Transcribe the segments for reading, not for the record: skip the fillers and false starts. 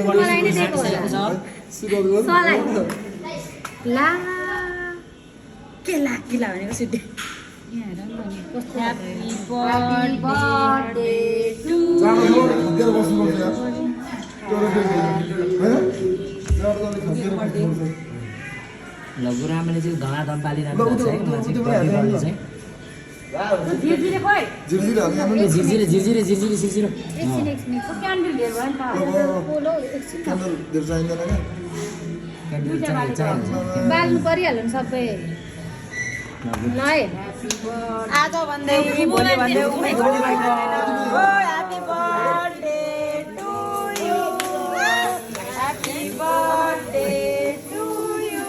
मलाई नै दिएको होला सलाई ला के भनेको सुटे ह्यापी बर्थडे टु गुरुआमाले चाहिँ धमाधम पालिरहनु भएको छ है मलाई चाहिँ बर्थडे गर्नु चाहिँ झिरझिरे खोइ झिरझिरे झिरझिरे झिरझिरे झिरझिरे एकछिन क्यान्डल लिएर भयो नि त पोलो एकछिन क्यान्डल चाहिन्छ बाल्नु परिहाल्यो नि सबै ल है आज भन्दै भोलि भन्दै happy birthday to you happy birthday to you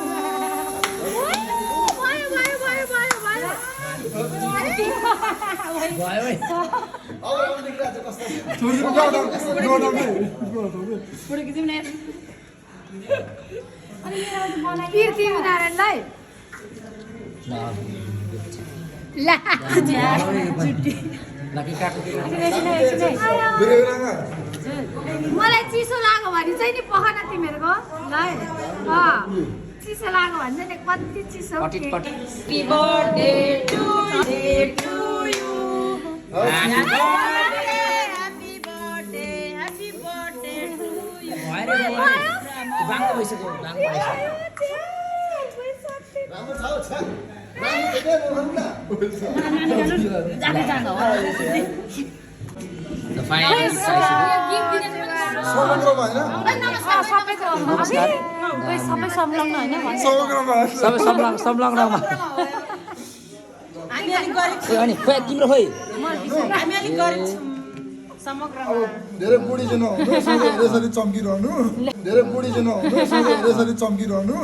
भयो है पृथ्वी नारायणलाई ला मलाई चिसो लाग्यो भने चाहिँ नि पखाना तिमीहरूको ल चिसो लाग्यो भने चाहिँ नि कति चिसो Happy birthday to you Happy बाङ्गो भइसक्यो बाङ्गो संलग्नमा अनि खोइ तिम्रो खोइ धेरै बुढी चाहिँ नहुनु यसरी चम्किरहनु धेरै बुढी चाहिँ नहुनु यसरी चम्किरहनु